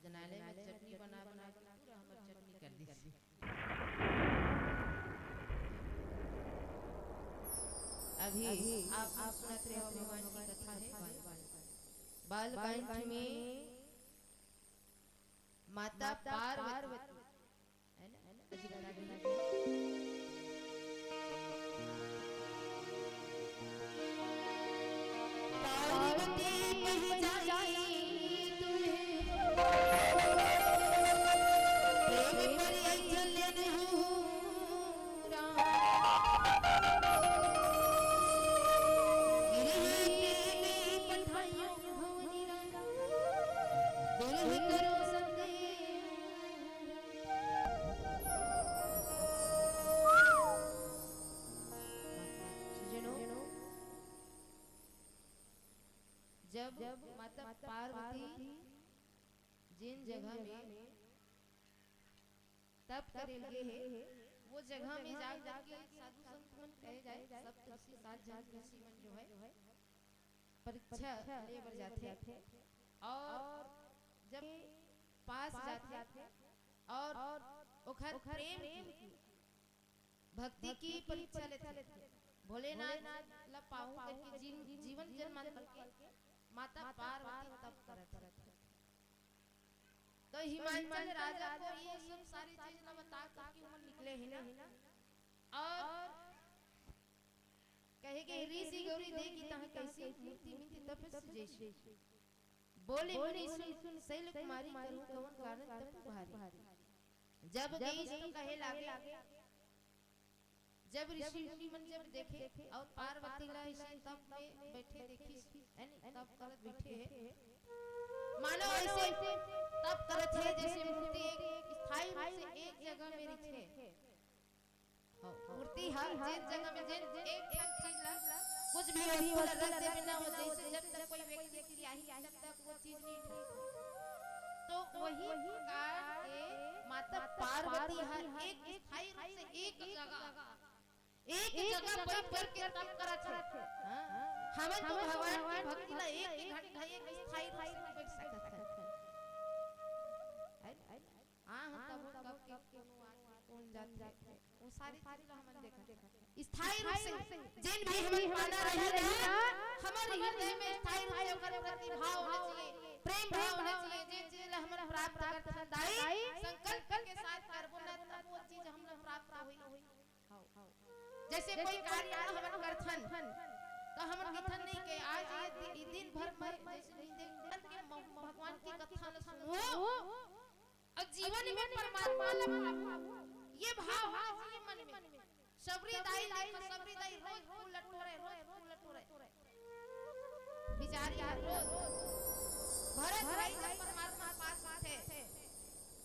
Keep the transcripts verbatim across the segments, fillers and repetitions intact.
भोजनालय में चटनी बना बना के पूरा हमर चटनी कर दिस। अभी आप सुनत रहे हो भगवान की कथा है बाल, बाल कंठ में माता पार्वती, है ना? पार्वती कहि जाई तुम्हें, प्रेम पर अचल नहीं हूँ राम। गिरही प्रेम पठायो भुवनि राम, दुरह करो संदेह। सुजनो, जब माता पार्वती जिन जगह में तप करे लगे हे, वो जगह में जा करके साधु संत मन कहे जाए, सब ऋषि, सात जन ऋषि मन जो है, परीक्षा ले बर जाथे और जब पास जाथे और ओखर प्रेम की, भक्ति की परीक्षा लेथे, भोलेनाथ ला पाऊं करके जीव-, जीवन जन्मांतर के माता पार्वती तप करत हे। तो हिमाचल राजा को ये सब सारी चीज ला बता करके ओमन निकले हे ना, और कहे के ऋषि गौरी देगी तहाँ कैसी, मूर्ति मिलती तपस्या जैसी। बोले मुनि सुन, शैल कुमारी करूँ कवन कारण तप भारी। जब गई तो कहे लागे, जब ऋषि मुनि मन जब देखे और पार्वती ला इसी तप में बैठे देखी, है नी, तप करत बैठे हे, मानो ऐसे तप करत हे जैसे मूर्ति एक स्थायी रूप से एक जगह में रखे। हाँ, मूर्ति ह जेन जगह में जेन एक ठन चीज ला, कुछ भी वस्तु ला रख देबे ना, वो जैसे जब तक कोई व्यक्ति की आही, तब तक वो चीज नहीं उठे। तो वही प्रकार के माता पार्वती ह एक स्थायी रूप से एक जगह, एक जगह बैठ करके तप करत हे। हाँ? हमन तो भगवान की भक्ति ला एक, एक घंटा एक स्थायी रूप से नहीं बैठ सकत हन। है ना? हाँ, हाँ, तब कब के कोनो आदमी कौन जात हे, वो सारी चीज ला हमन देखत हन। स्थायी रूप से जेन भी हमन पाना रही ना, हमर हृदय में स्थायी रूप से ओकर प्रति भाव होना चाहिए, प्रेम भाव होना चाहिए। जेन चीज ला हमन प्राप्त करत हन दाई, संकल्प के साथ करबो ना, तब वो चीज हमन प्राप्त होई। जैसे कोई कार्य हमन करथन, तो हमन कथन नहीं के आज ये दि-, ये दिन भर में जैसे नींदे के म-, भगवान की कथा ल सुनो और जीवन में परमात्मा ल पाओ। ये भाव होना चाहिए मन में। सबरी दाई देखो, सबरी दाई रोज फूल लटोरे, रोज फूल लटोरे। बिचारी हर रोज भरत भाई जब परमात्मा पास आथे,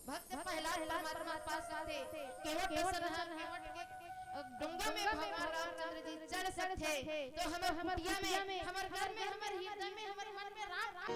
भक्त प्रहलाद परमात्मा पास आथे, केवट असन ह, केवट के, अ, डोंगा में भगवान रामचंद्र जी चढ़ सकथे, तो हमर कुटिया में, हमर घर में, हमर हृदय में, हमर मन में राम, राम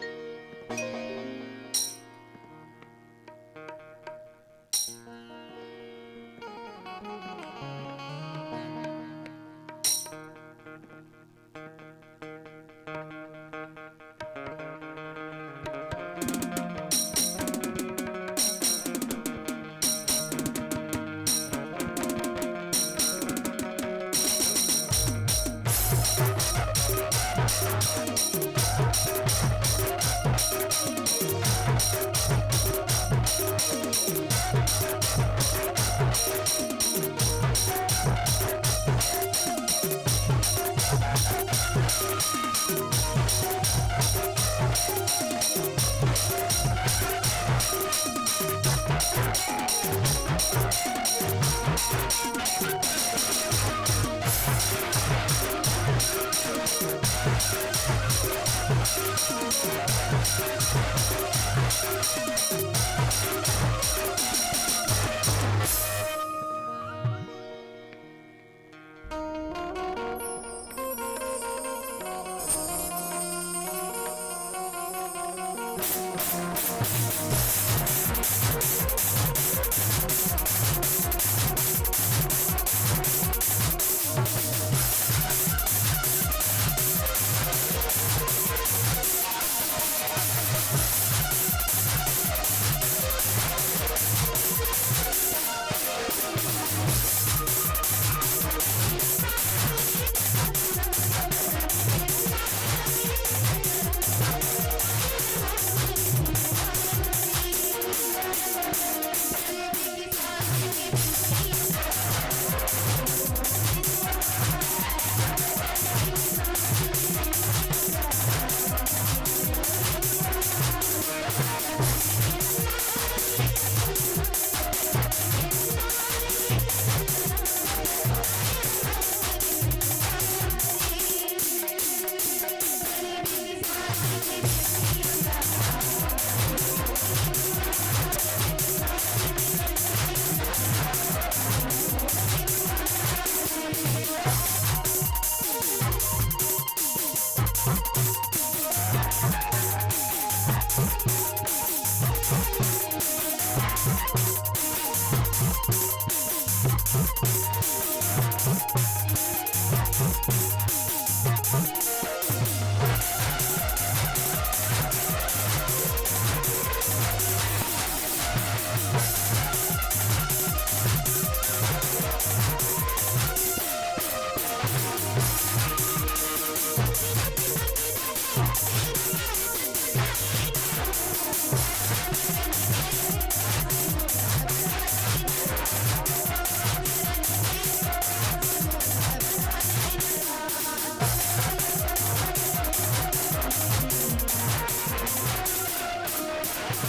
प्रेम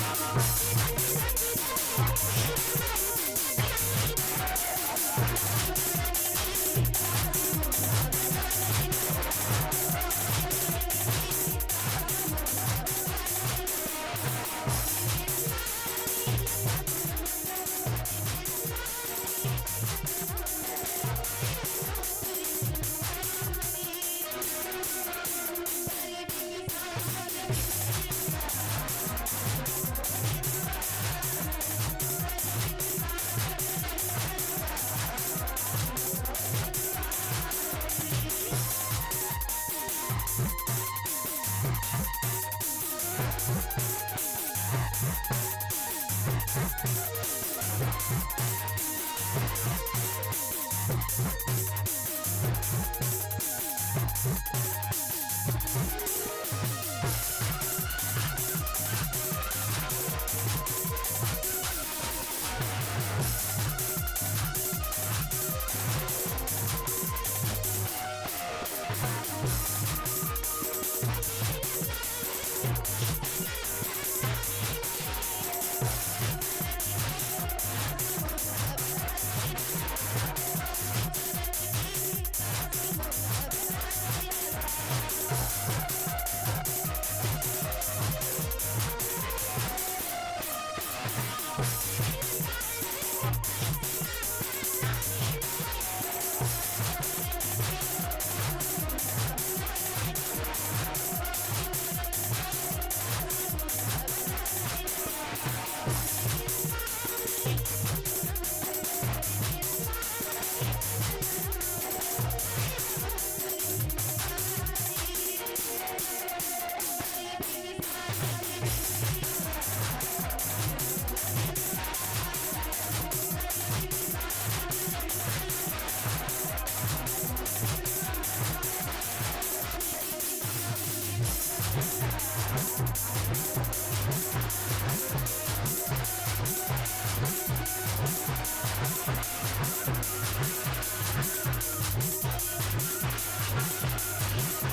से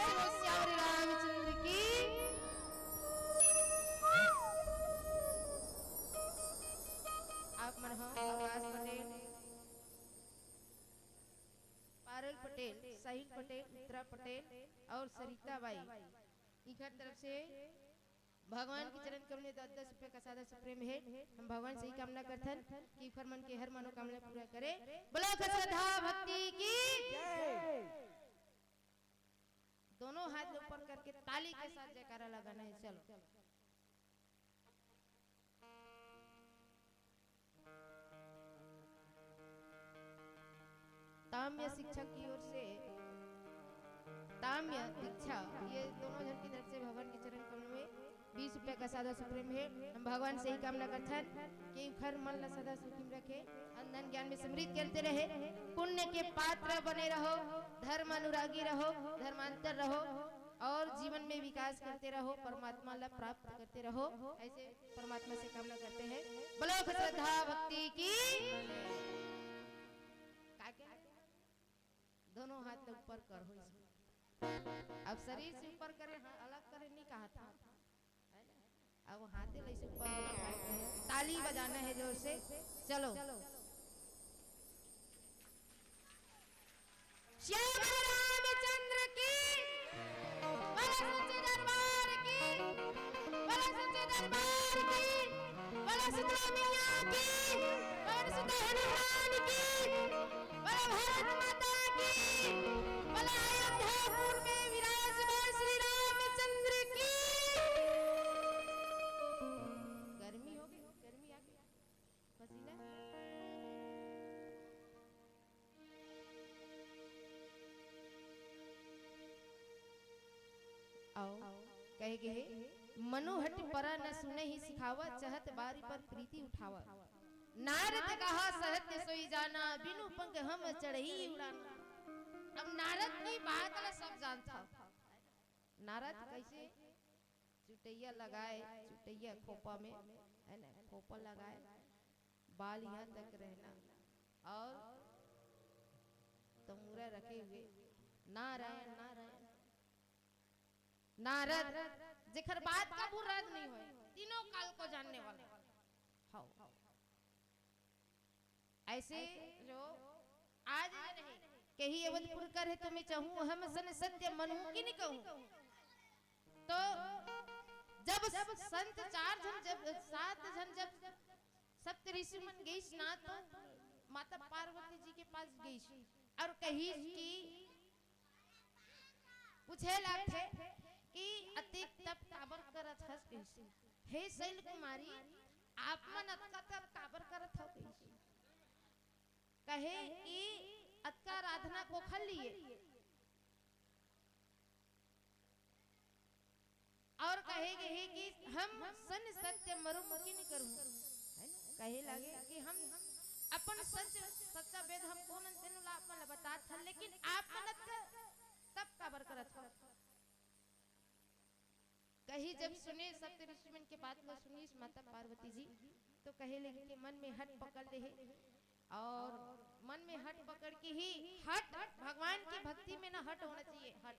बोल सियावर रामचंद्र की। आप मन ह आकाश पटेल, पारुल पटेल, साहिल पटेल, उत्तरा पटेल और सरिता बाई, इखर तरफ से भगवान के चरण कमल में दस दस रुपया का सादा सुप्रेम है। हम भगवान से ही कामना करथन कि इखर मन के हर मनोकामना पूरा करे। बोलो श्रद्धा भक्ति की। दोनों हाथ ऊपर करके ताली के साथ जयकारा लगाना है। चलो। ताम्य शिक्षक की ओर से ताम्य दीक्षा, ये दोनों जन की तरफ से भगवान के चरण कमल में बीस रुपया का सादा सुप्रेम है। हम भगवान से ही कामना करथन कि घर मन ला सदा सुखी में रखे, अन धन ज्ञान में समृद्ध करते रहे, पुण्य के पात्र बने रहो, धर्म अनुरागी रहो, धर्मांतर रहो और जीवन में विकास करते रहो, परमात्मा ला प्राप्त करते रहो। ऐसे परमात्मा से कामना करते हैं। बोलो श्रद्धा भक्ति की। का के? दोनों हाथ ऊपर कर हो इसमें। अब शरीर से ऊपर करे, हाँ, अलग करे नहीं कहा था। अब हाथे ले से ऊपर ऊपर करके ताली बजाना है जोर से। चलो। श्याम रामचंद्र की, बोलो सच्चे दरबार की, बोलो सच्चे दरबार की, बोलो शीतला मैया की, बोलो सीता हनुमान की, बोलो भारत माता की, बोलो अयोध्यापुर में विराजमान श्री रामचंद्र की। गर्मी हो गई, गर्मी आ गई, पसीना। आओ, कहे गे हे, मनु हटि परा न सुनहि सिखावा, चहत बारी पर प्रीति उठावा। नारद कहा सहत सोई जाना, बिनु पंख हम चढ़ही उड़ाना। अब नारद की बात ला सब जानता। नारद कैसे चुटैया लगाए, चुटैया खोपा में, है ना, खोपा लगाए, बाल यहाँ तक रहना और तमुरा रखे हुए, नारायण, नारायण। नारद, जेकर बात कभू रद्द नहीं होय, तीनों काल को जानने वाला। हव। ऐसे जो आज ये नहीं, कही अवधपुर कर है तुम्हें चाहूँ, हम सन सत्य मनहूँ कि नहीं कहूँ। तो जब संत चार झन, जब सात झन, जब सप्त ऋषि मन गईस ना, तो माता पार्वती जी के पास गईस और कहिस कि पूछे लागथे कि अतेक तप काबर करत हस कहिस। हे शैल कुमारी, आप मन अतका तप काबर करत हव कहिस। कहे कि अतका आराधना कोखर लिए। और कहे गे हे कि हम सन सत्य मरुम किन करहूँ, है ना? कहे लागे कि हम अपन सच, सच्चा वेद हम कोन अंते ला आप मन ला बतात हन, लेकिन आप मन त तप काबर करत हो? कही जब सुने, सप्त ऋषि मन के बात ला सुनिस माता पार्वती जी, तो कहे लगे कि मन में हठ पकड़ ले हे, और मन में हठ पकड़ के ही, हठ, भगवान की भक्ति में ना हठ होना चाहिए, हठ।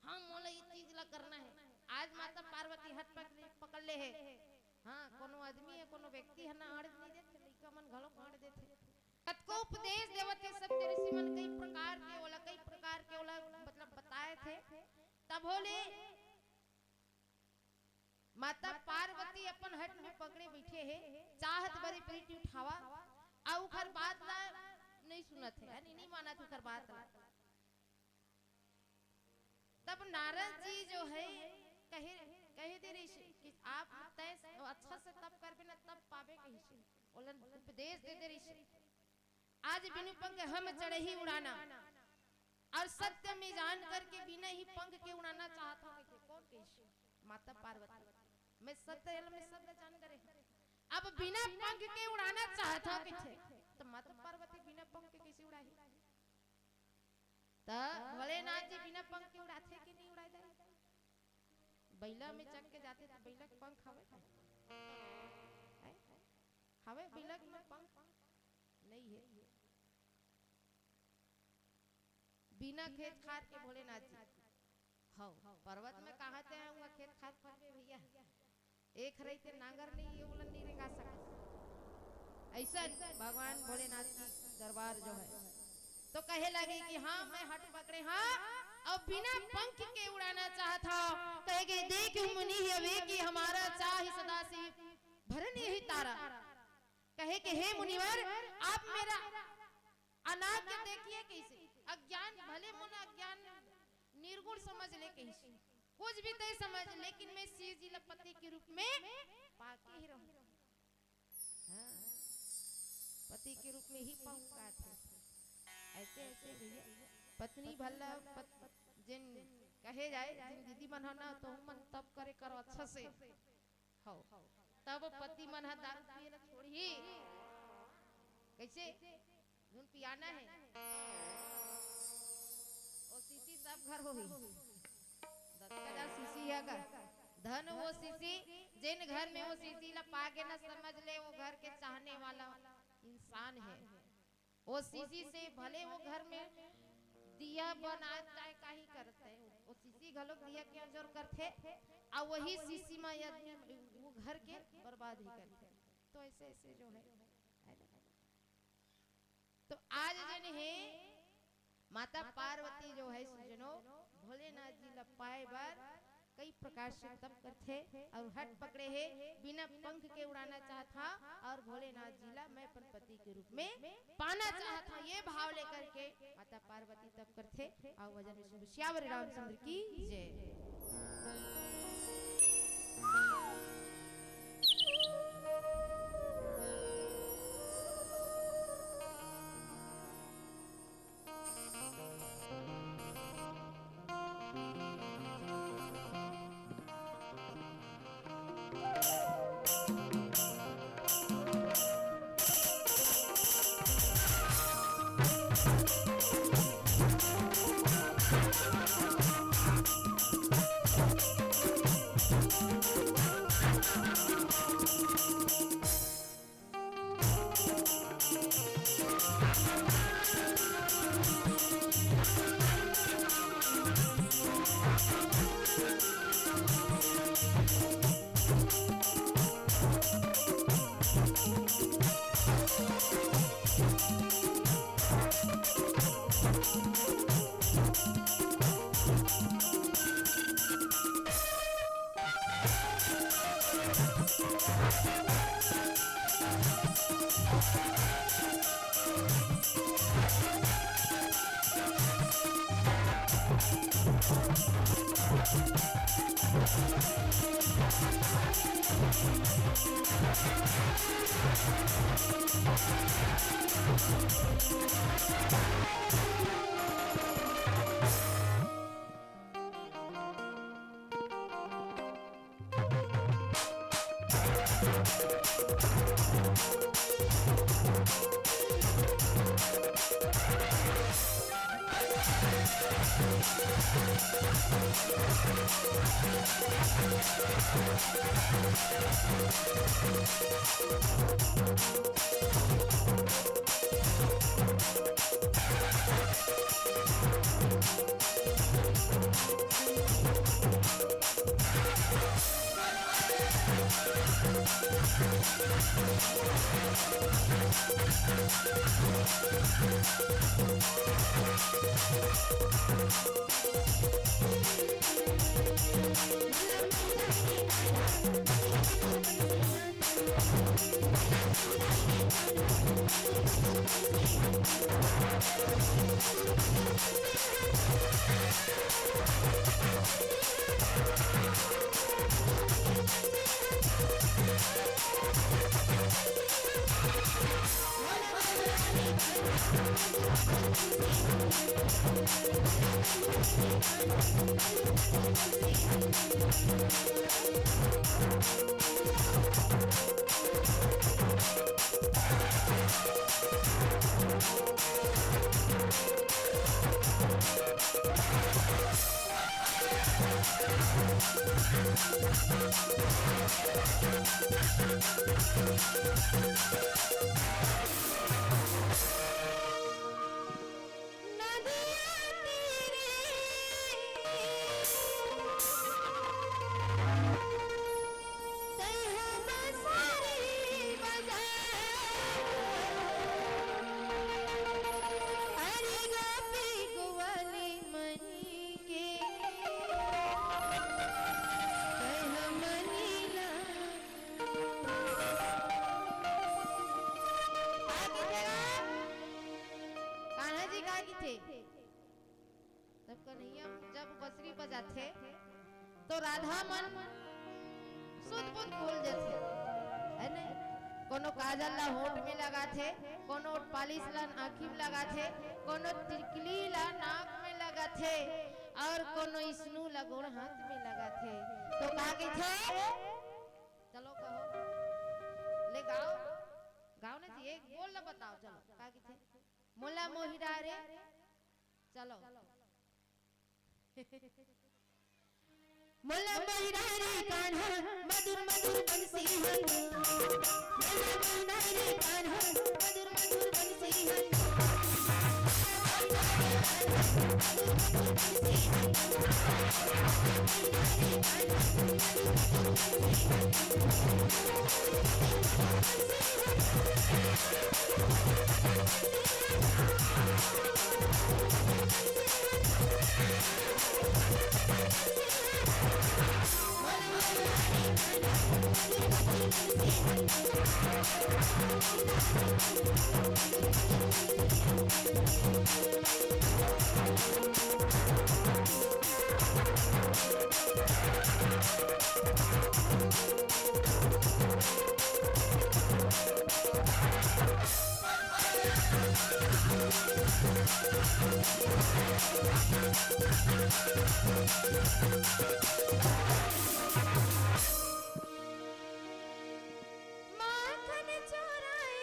हाँ, मोला ये चीज ला करना है। आज माता पार्वती हठ पकड़, पकड़ ले हे। हाँ, कोनो आदमी है, कोनो व्यक्ति है ना, आड़ नहीं देथे, लइका मन घलो आड़ देथे। कतको उपदेश देवत हे सप्त ऋषि मन, कई प्रकार के ओला, कई प्रकार के ओला मतलब बताए थे। तब होले माता पार्वती अपन हठ में पकड़े बैठे हे, चाहत बरी प्रीति उठावा, अउ ओखर बात ला नहीं सुनत हे, यानी नहीं मानत ओखर बात ला। तब नारद जी जो है कहे, कहे दे रहिस कि आप तय अच्छा से तप करबे ना, तब पाबे कहिस। ओलन उपदेश दे दे रहिस। आज बिनु पंख हम चढ़ही उड़ाना, और सत्य में जान करके बिना ही पंख के उड़ाना चाहत हो कहिथे। कौन कहिस? माता पार्वती। मैं सत्य में शब्द जान करे। अब बिना पंख के उड़ाना चाहत हो कहिथे, तो माता पार्वती बिना पंख के कैसे उड़ाही? त भोलेनाथ जी बिना पंख के उड़ाथे कि नहीं उड़ाए जाए? बइला में चढ़ के जाथे त बइला के पंख हवे? हैं? हवे बइला के पंख? नहीं है। बिना खेत खार के भोलेनाथ जी। हव, पर्वत में कहाँ ते हैं, वहाँ खेत खार फरबे भैया। एक हरई ते नांगर नहीं, ये उलन नहीं रेंगा सकत। ऐसा भगवान भोलेनाथ की दरबार जो है, तो कहे लगे कि हाँ, मैं हठ पकड़े हाँ, और बिना पंख के उड़ाना चाहत हूँ। कहे गए, "देख मुनि हवे कि हमारा चाहि सदा शिव, भरन यही तारा।" कहे कि हे मुनिवर, आप मेरा अनाज्ञा देखिए कैसे, अज्ञान, भले मोला अज्ञान निर्गुण समझ ले कहिस, कुछ भी तय समझ, लेकिन मैं शिव जी ला पति के रूप में पाके ही रहूं। हाँ, पति के रूप में ही पाऊंगा थे। ऐसे, ऐसे भैया, पत्नी भला पत-, जिन कहे जाए, जिन दीदी मन हो ना, तो मन तप करे करो अच्छा से। हव। तब पति मन ह दारू पिए ला छोड़ही। कैसे? धुन पियाना है। ओ सीसी सब घर होही। दस हजार सीसी है का? धन वो सीसी, जिन घर में वो सीसी ला पागे ना, समझ ले वो घर के चाहने वाला इंसान है। वो सीसी से भले वो घर में दिया बनात चाहे काही करत हे, वो सीसी घलोक दिया के अंजोर करथे, अउ वही सीसी म ये आदमी वो घर के बर्बाद ही करथे। तो ऐसे ऐसे जो है, है ना? तो आज जन हे माता पार्वती जो है सुजनो, भोलेनाथ जी ला पाए बर कई प्रकार से तप करथे अउ हठ पकड़े हे, बिना पंख के उड़ाना चाहत हा अउ भोलेनाथ जी ला मैं अपन पति के रूप में पाना चाहत हा। ये भाव लेकर के माता पार्वती तप करथे। अउ भजन में श्री सियावर रामचंद्र की जय। नदिया तीरे तैहा बसरी बजाए, अरे गोपी ग्वाली मनी के तैहा मनीला। का कहिथे गा? कान्हा जी का कहिथे? तब कन्हैया जब बंसरी बजाथे, तो राधा मन सुध बुध भूल जाथे, है नहीं? कोनो काजल ला होठ में लगाथे, कोनो पालिश ला आँखी में लगाथे, कोनो टिकली ला नाक में लगाथे, और कोनो स्नू ला गोड़ हाथ में लगाथे। तो का कहिथे? चलो कहो, ले गाओ, गाओ ना जी, एक बोल ला बताओ, चलो, का कहिथे? मोला मोहिरा रे, चलो। मोला मोहिरा रे कान्हा, मधुर मधुर बंसी हन। मोला मोहिरा रे कान्हा, मधुर मधुर बंसी हन। माखन चोराए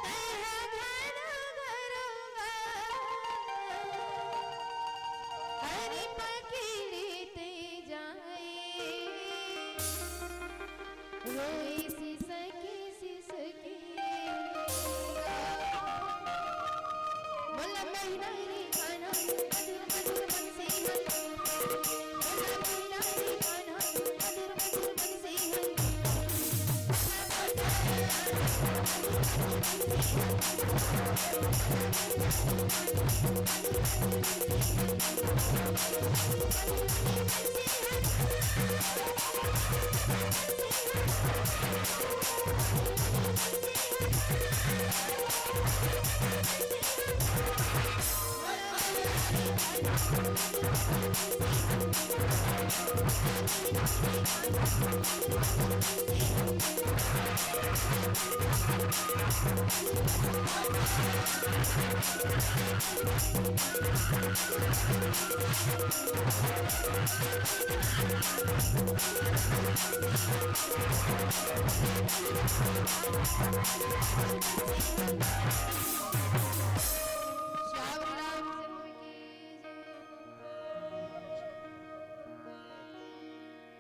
तैहा घन घरोगा, हरि पकड़ित जाए, रोई सिसकी सिसकी।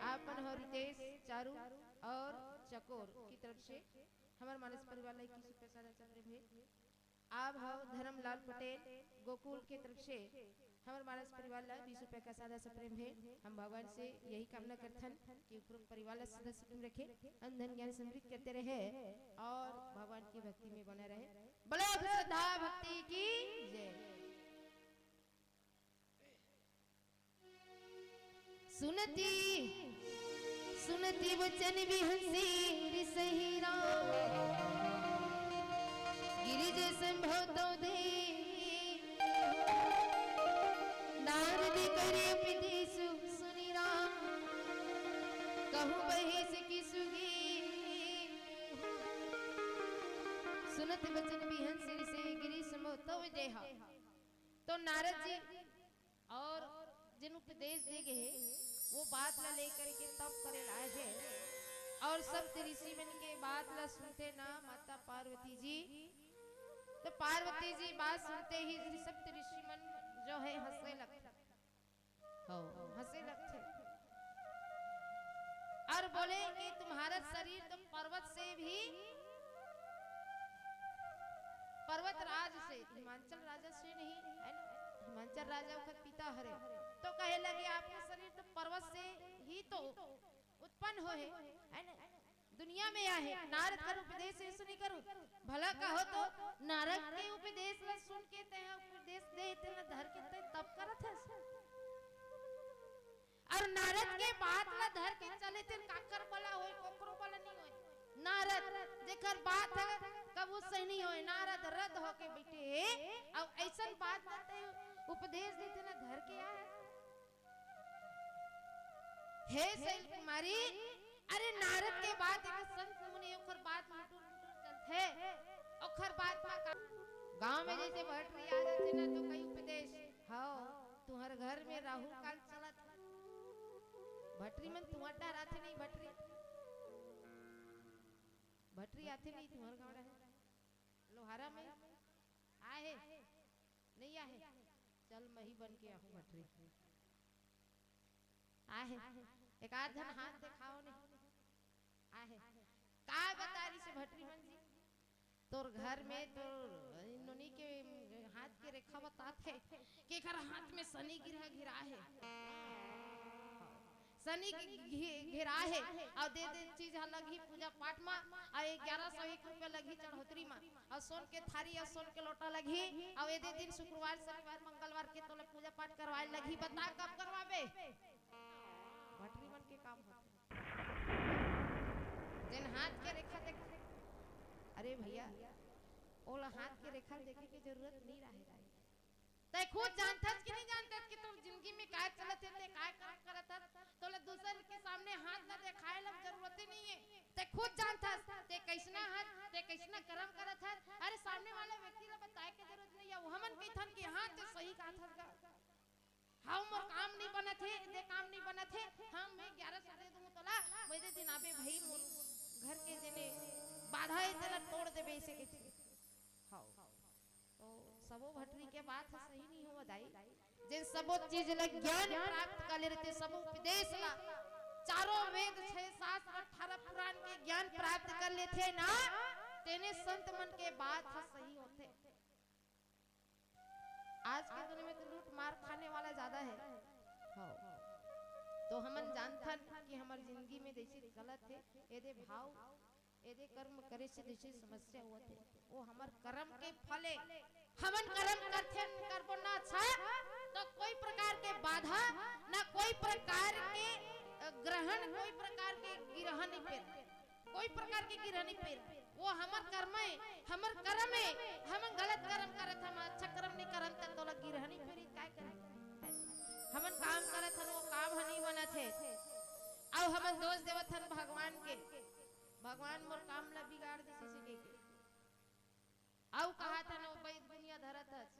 आप मन हो रितेश, चारू और चकोर की तरफ से हमर मानस परिवार ला इक्कीस रुपया सादा सप्रेम हे। आप हो धर्मलाल पटेल गोकुल के तरफ से हमर मानस परिवार ला बीस रुपया का सादा सप्रेम हे। हम भगवान से यही कामना करथन कि उपरोक्त परिवार ला सदा सुखी रखे, अन्न धन ज्ञान समृद्ध करते रहे और भगवान की भक्ति में बने रहे। बोलो श्रद्धा भक्ति की जय। सुनती सुनती वचन बिहंसी रिसही राम, गिरिजे संभव तो दे। नारद करि उपदेसु सुनि राम, कहु महेस की सुगी। सुनत वचन बिहंसी रिसही गिरि संभव तव देहा। तो नारद जी और जिन उपदेश दे गए हे, वो बात ला लेकर के तप करे ला आए हे। और सप्त ऋषि मन के बात ला सुनते ना माता पार्वती जी, तो पार्वती जी बात सुनते ही सप्त ऋषि मन जो है हंसे लगथे। हो, हंसे लगथे और बोले कि तुम्हारा शरीर तो पर्वत से भी, पर्वत राज से, हिमांचल राजा से नहीं, है ना? हिमांचल राजा ओकर पिता हरे, तो कहे लगे, आपका शरीर तो पर्वत से ही तो उत्पन्न होहे, है ना? दुनिया में आहे, नारद कर उपदेस सुनि करो। भला कहो तो नारद के उपदेस ला सुन के ते उपदेस दे, तेला धर के ते तप करत हस। और नारद के बात ला धर के चले, तेन काकर बला होय, कोकरो बला नहीं होय। नारद जेकर बात है, कबू सही नहीं होय। नारद रथ होके बैठे हे, और ऐसन बात ला ते उपदेस देते ना धर के आए। हे शैल कुमारी, अरे नारद के बात एक संत मुनि ओखर बात मुटुर मुटुर चलथे, ओखर बात मा का गांव में जैसे भटरी आ जाथे ना तो कई उपदेश, हव तुहर घर में राहु काल चलत। भटरी मन तुहर डहर आथे नहीं, भटरी, भटरी आथे नहीं तुहर गांव डहर। लोहारा में आहे, नहीं आहे? चल, मही बन के आहूं भटरी। आहे, एक आध झन हाथ देखाओ नहीं। आहे, का बता रही से भटरी मन जी? तोर घर में तोर नोनी के हाथ के रेखा बतात हे कि एकर हाथ में शनि ग्रह घिरा हे। शनि के घे-, घेरा हे, अउ दे दे चीज ह लगही पूजा पाठ म, अउ ग्यारह सौ एक रुपया लगही चढ़ोतरी म, अउ सोन के थारी अउ सोन के लोटा लगही, अउ ए दे दिन शुक्रवार, शनिवार, मंगलवार के तोला पूजा पाठ करवाए लगही। बता कब करवाबे? भटरी मन के काम होथे। जेन हाथ के रेखा देख, अरे भैया, ओला हाथ के रेखा देखे के जरूरत नहीं रहे। तै खुद जानथस कि नहीं जानथस कि तोर जिंदगी में काय चलत हे, तै काय काम करत हस, तोला दूसर के सामने हाथ ला देखाए ला जरूरत ही नहीं है। तै खुद जानथस, तै कैसना हस, तै कैसना कर्म करत हस। अरे सामने वाला व्यक्ति ला बताए के जरूरत नहीं है। वो हमन कहिथन कि हाँ, तै सही कहत हस गा। हाँ, मोर काम नहीं बनत हे, दे काम नहीं बनत हे, हाँ, मैं ग्यारह सौ दे दूँ तोला, मैं दे दिन आबे भाई, मोर घर के जेने बाधा है, तेला तोड़ देबे, ऐसे कहथे। हाँ। तो सबो भटरी के बात ह सही नहीं होवत दाई। जेन सबो चीज ला ज्ञान प्राप्त कर ले रहिथे, सबो उपदेश ला, चारों वेद, छह शास्त्र, अठारह पुराण के ज्ञान प्राप्त कर लेथे ना, तेने संत मन के बात ह सही होथे। आज के दुनिया में तो लूट मार खाने वाला ज्यादा है। हाँ। तो हमन जानथन कि हमर जिंदगी में जैसे चलत हे, एदे भाव एदे कर्म करे से जैसे समस्या होवत हे, वो हमर कर्म के फले। हमन कर्म करथे, करबो ना अच्छा, तो कोई प्रकार के बाधा, ना कोई प्रकार के, अ, ग्रहण, कोई प्रकार के गिरह नहीं पेर, कोई प्रकार के गिरह नहीं पेर। वो हमर कर्म हे, हमर कर्म हे, हमन गलत कर्म करत हन, अच्छा कर्म नहीं करन, त तोला गिरहनी पीढ़ी काय करे? हमन काम करत हन, वो काम ह नहीं बनत हे। अउ हमन दोष देवत हन भगवान के, "भगवान मोर काम ला बिगाड़ दिस," अइसे कहिके। अउ कहत हन, "वो बैद बुनिया धरत हस।"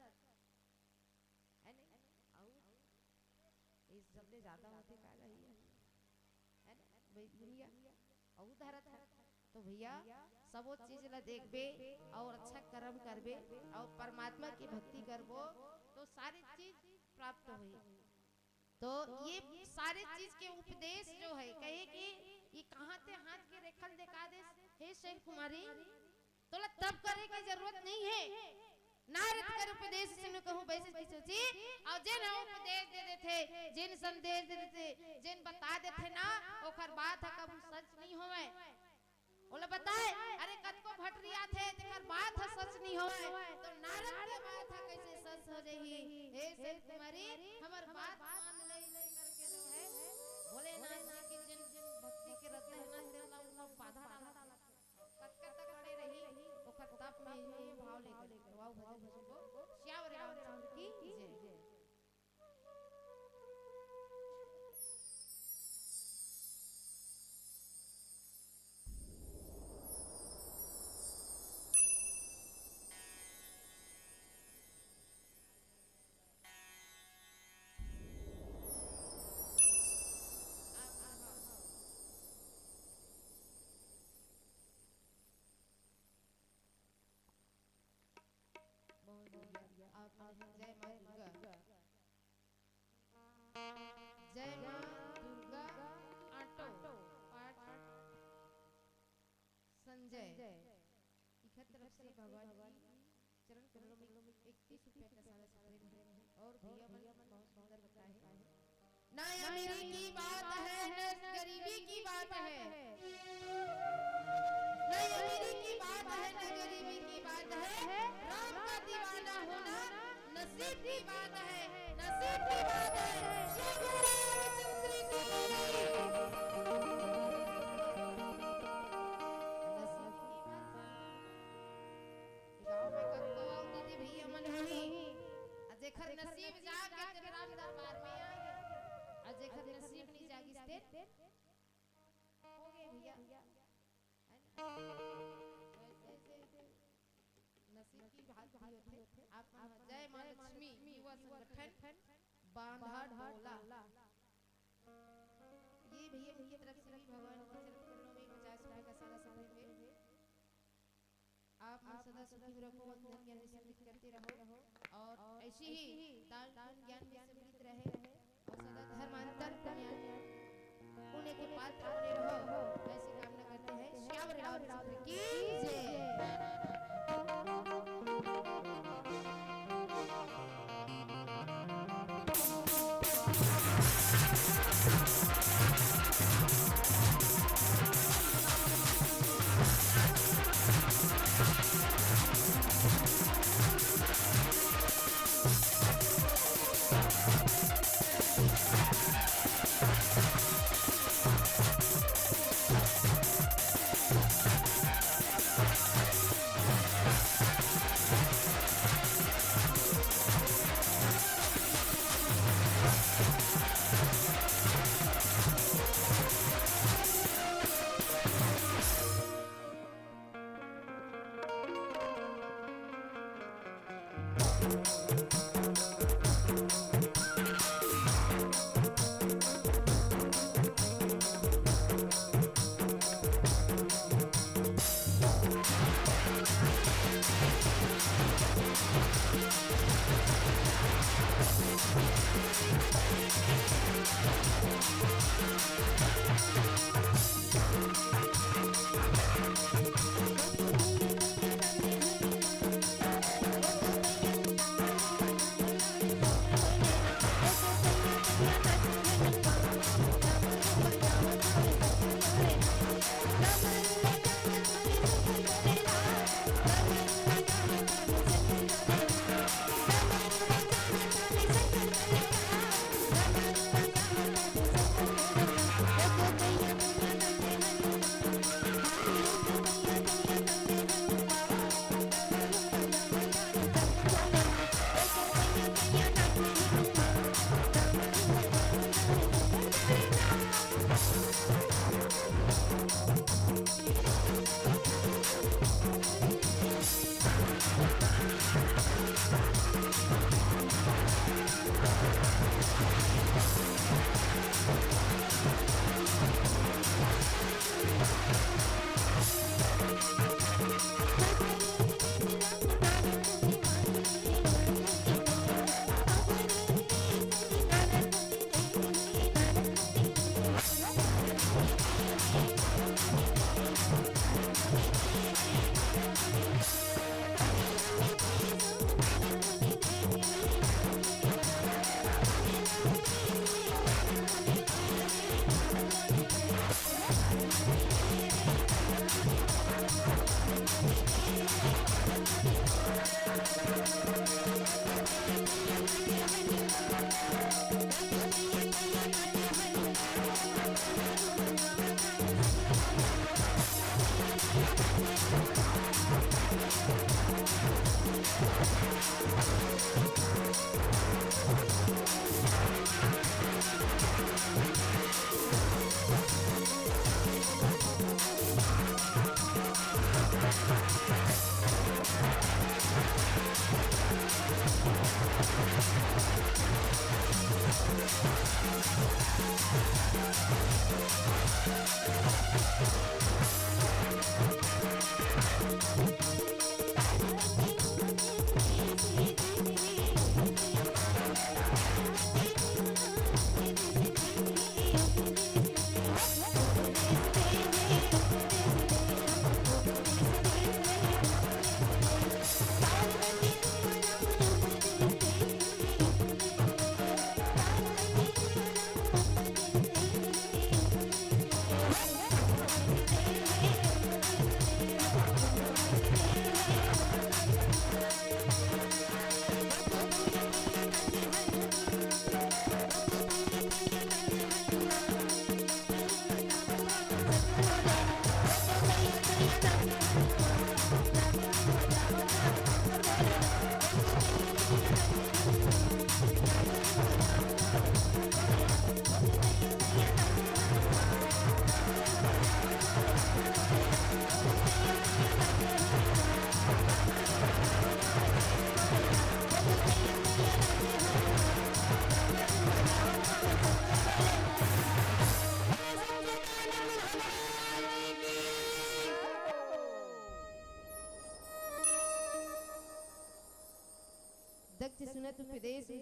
है नहीं? अउ ये सबले ज्यादा होथे का लही है? है ना? बैद बुनिया अउ धरत हे। तो भैया, सबो चीज ला देखबे अउ अच्छा कर्म करबे अउ परमात्मा की भक्ति करबो, तो सारी चीज प्राप्त होही। तो ये सारे चीज के उपदेश जो है, कहे कि ये कहाँ ते हाथ के रेखा ल देखा देस, हे शैल कुमारी, तोला तप करे के जरूरत नहीं है। नारद कर उपदेश सुन कहूँ बैसत की सोची, अउ जेन ह उपदेश दे देथे, जेन संदेश दे देथे, जेन बता देथे ना, ओकर बात ह कभू सच नहीं होवय। ओला बताए, अरे कतको भटरी आथे, तेकर बात ह सच नहीं होवय, तो नारद के बात ह कैसे सच हो जाही? हे शैल कुमारी, हमर बात मान ले, करके जो है, भोलेनाथ जी की जिन, जिन भक्ति के रद्दा है ना, तेन ला उनका बाधा डाला। कतका तक खड़े रही, ओकर तप में ये भाव लेकर। तो आओ भजन सुनबो, सियावर रामचंद्र की जय। बहुत बढ़िया। आप मन जय माँ दुर्गा। जय माँ दुर्गा। ऑटो पाठ संजय। इखर तरफ से भगवान जी चरण कमलों में इकतीस रुपया का सारा सफेद है। और भैया मन बहुत सुंदर बताए हैं। ना अमीरी की बात है, न गरीबी की बात है, न अमीरी की बात है, न गरीबी की बात है। राम का दीवाना होना नसीब की बात है, नसीब की बात है। श्री गुरु रामचंद्र की। नसीब की बात है। गाँव में कतको अउ दीदी भैया मन होही, अउ जेकर नसीब जागे तेन राम दरबार में आगे, अउ जेकर नसीब नहीं जागिस तेन होगे भैया, है ना? वैसे नसीब की बात भी होथे। आप मन जय माँ लक्ष्मी युवा संगठन बांधा डोला, ये भैया उनकी तरफ से भी भगवान के चरण कमलों में पचास रुपए का सारा सफेद है। आप मन सदा सुखी रहो, धन ज्ञान में समृद्ध करते रहो और ऐसे ही दान पुण्य ज्ञान में समृद्ध रहे और सदा धर्मांतर पुण्य पुण्य के पात्र बने रहो, ऐसी कामना करते हैं। श्याम रामचंद्र की जय।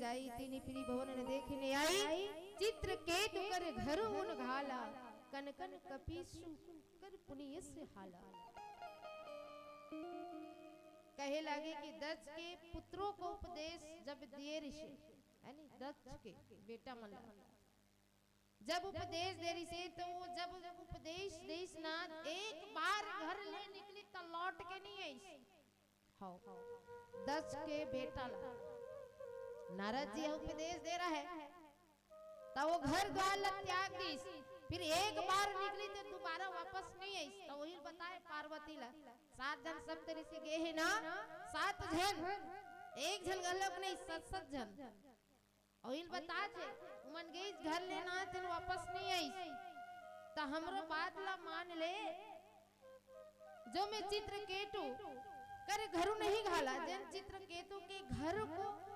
जाई, तिनि प्रिय भवन न देखिन आई। चित्रकेतु कर घरु उन घाला, कन कन कपीसु कर पुनि यस हाला। कहे लागे कि दक्ष के पुत्रों को उपदेश जब दिए ऋषि, यानी दक्ष के बेटा मन ला जब उपदेश दे रिसे, तो वो जब उपदेश देस ना, एक बार घर ले निकली त लौट के नहीं आइस। हव, दक्ष के बेटा ला नारद जी उपदेश दे रहे, त वो घर द्वार ला त्याग दिस, फिर एक बार निकली त दोबारा वापस नहीं आइस। त वही बताए पार्वती ला, सात झन सप्तऋषि गे हे ना, सात झन, एक झन घलोक नहीं, सत सत झन। अउ इल बता थे, उमन गईस घर ले ना, तेन वापस नहीं आईस। त हमरो बात ला मान ले, जो मैं चित्रकेतु कर घरु नहीं घाला, जेन चित्रकेतु के घर को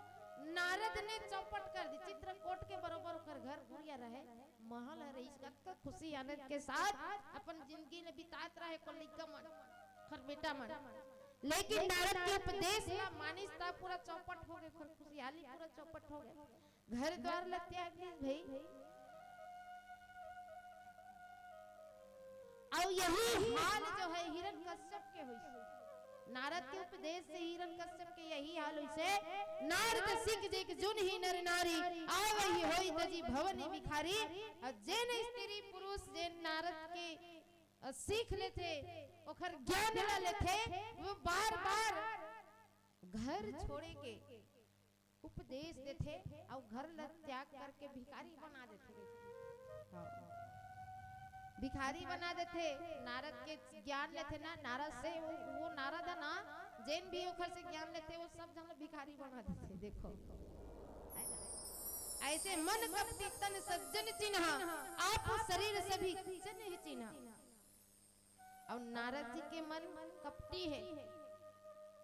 नारद ने चौपट कर दी। चित्रकोट के बरोबर ओकर घर कुरिया रहे, महल ह रहीस, कतका खुशी आनंद के साथ अपन जिंदगी ल बितात रहे, को लइका मन, खर बेटा मन। लेकिन नारद के उपदेश ला मानिस त पूरा चौपट हो गए, खर खुशहाली पूरा चौपट हो गए। घर द्वार ल त्याग दिस भाई। अउ यही हाल जो है हिरण्यकश्यप के होइस। नारद के उपदेश से हिरण्यकश्यप के यही हाल होइस। नारद सिख जेक जुनही नर नारी, आवहि होई तजि भवनि बिखारी। अउ जेन स्त्री पुरुष जेन नारद के, अ, सीख लेथे, ओखर ज्ञान ला लेथे, वो बार-बार घर छोड़े के उपदेश देथे अउ घर ल त्याग करके भिखारी बना देथे। हाँ। भिखारी बना देथे। नारद के ज्ञान लेथे ना, नारद से वो, वो नारद है ना, जेन भी ओखर से ज्ञान लेथे, वो सब झन ल भिखारी बना देथे। देखो, है ना? ऐसे मन कपटी तन सज्जन चिन्हा, आप शरीर सभी जन ही चिन्हा। अउ नारद जी के मन कपटी हे।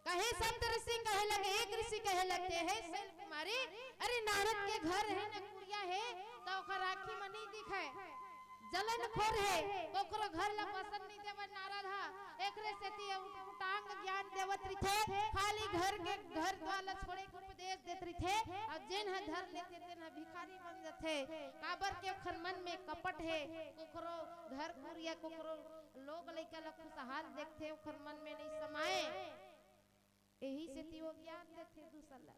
कहे सप्त ऋषि कहे लगे, एक ऋषि कहे लगथे, "हे शैल कुमारी, अरे नारद के घर हे न कुरिया हे, त ओकर आँखी म नइ दिखय, जलन खोर हे, ओकरो घर ला बसन नइ देवय नारद ह, एकरे सेती उट-, उटांग ज्ञान देवत रिथे, खाली घर के, घर द्वार ला छोड़े के उपदेश देत रिथे, अउ जेन ह धर लेथे, तेन ह भिखारी बन जथे, काबर के ओखर मन में कपट हे, कोकरो घर कुरिया, कोकरो लोग लइका ला खुशहाल देखथे, ओखर मन में नइ समाए। एही सेती वो ज्ञान देथे दूसर ला।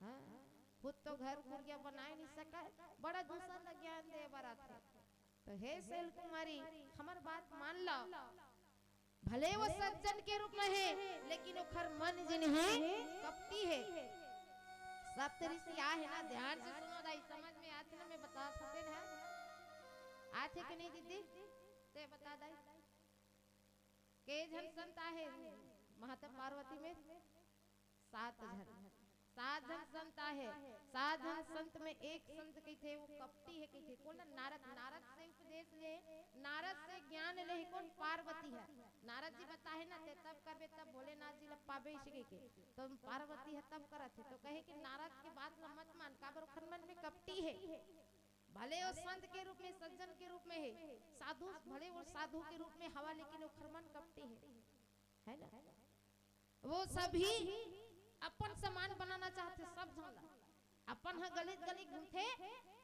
हाँ, खुद तो घर कुरिया बनाए नइ सकय, बड़ा दूसर ला ज्ञान दे बर आथे। तो हे शैल कुमारी, हमर बात मान लो, भले वो सज्जन के रूप में हे, लेकिन ओखर मन जेन हे कपटी हे। सप्त ऋषि आहे ना, ध्यान से सुनो दाई, समझ में आथे ना, मैं बता सकते ना। आथे कि नहीं दीदी? ते बता दाई। के झन संत आहे माता पार्वती में? सात झन। सात झन संत आहे। सात झन संत में एक संत कहिथे, वो कपटी हे कहिथे। कोन? नारद। नारद से उपदेश ले, नारद से ज्ञान ले हे कोन? पार्वती ह। नारद जी बताहे ना, ते तब करबे तब भोलेनाथ जी ल पाबे, इसे कहिके। तो पार्वती ह तब करत हे, तो कहे कि नारद के बात ल मत मान, काबर ओखर मन में कपटी हे। भले वो संत के रूप में, सज्जन के रूप में हे, साधु, भले वो साधु के रूप में हवा, लेकिन ओखर मन कपटी हे, है ना? वो सभी अपन समान बनाना चाहथे, सब झन ला। अपन ह गली गली घूमथे,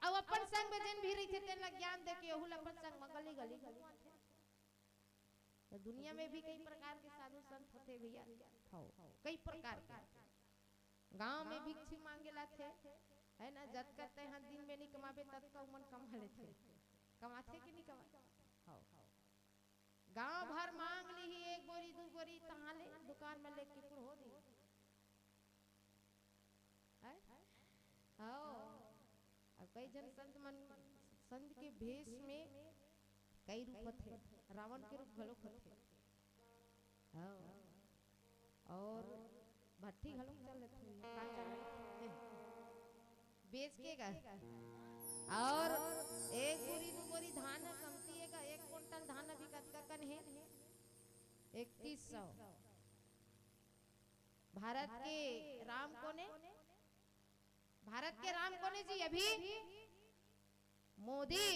अउ अपन संग में जेन भी रहिथे, तेन ला ज्ञान देके ओहू ला अपन संग में गली गली घुमाथे। तो दुनिया में भी कई प्रकार के साधु संत होथे भैया, हव, कई प्रकार के। गांव में भिक्षी मांगे ला थे, है ना, जतका तेहा दिन में नहीं कमाबे, ततका उमन कमा लेथे। कमाथे कि नहीं कमाथे? हव। गांव भर मांग लिही एक बोरी, दू बोरी, तहां ले दुकान में लेके कुड़ हो दी। हैं? हव। अब कई झन संत मन, संत के भेष में कई रूप होथे, रावण के रूप घलोक होथे। हव। अउ भट्ठी घलोक चल देथे। का चल देथे? बेच के का? अउ एक बोरी, दू बोरी धान ह कमती हे का? एक कुंटल धान अभी कतका कन हे? इकतीस सौ। भारत के राम कोन ए? भारत के राम कोन ए जी? अभी मोदी।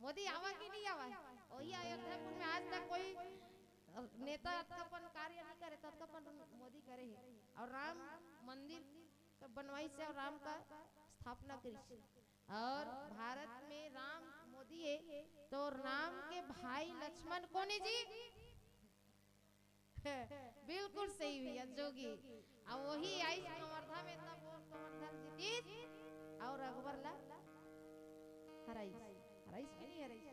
मोदी आवा कि नहीं आवा? वही अयोध्या कुंड में आज तक कोई नेता अतका पन कार्य नहीं करे, ततका पन मोदी करे हे। अउ राम मंदिर तो बनवाइस हे अउ राम का स्थापना करिस हे। अउ भारत में राम मोदी हे, तो राम के भाई लक्ष्मण कोन हे जी? बिल्कुल सही भैया, जोगी। अउ वही आइस कवर्धा में, तब वो कवर्धा ल जीतिस अउ अकबर ला हराइस। हराइस कि नहीं हराइस?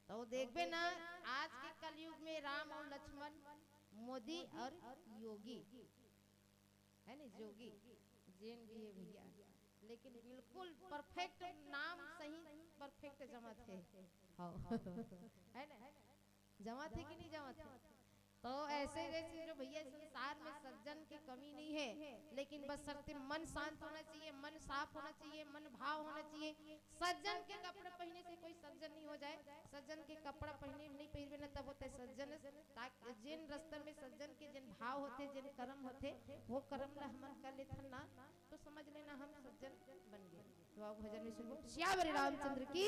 तो देखबे ना, आज के कलयुग में राम अउ लक्ष्मण, मोदी अउ योगी, है ना, जोगी, जेन भी हे भैया, लेकिन बिल्कुल perfect, नाम सही perfect जमत हे। हाँ। है ना? जमत हे कि नहीं जमत हे? तो ऐसे जैसे जो भैया, संसार में सज्जन की कमी नहीं है, लेकिन बस शर्त मन शांत होना चाहिए, मन साफ होना चाहिए, मन भाव होना चाहिए। सज्जन के कपड़ा पहने से कोई सज्जन नहीं हो जाए। सज्जन के कपड़ा पहने नहीं, पहिरबे ना, तब होते सज्जन। ताकि जेन रास्ता में सज्जन के जेन भाव होते, जेन कर्म होते, वो कर्म ला हमन कर लेथन ना, तो समझ लेना हम सज्जन बन गए। तो आओ भजन में सुनबो। सियावर रामचंद्र की।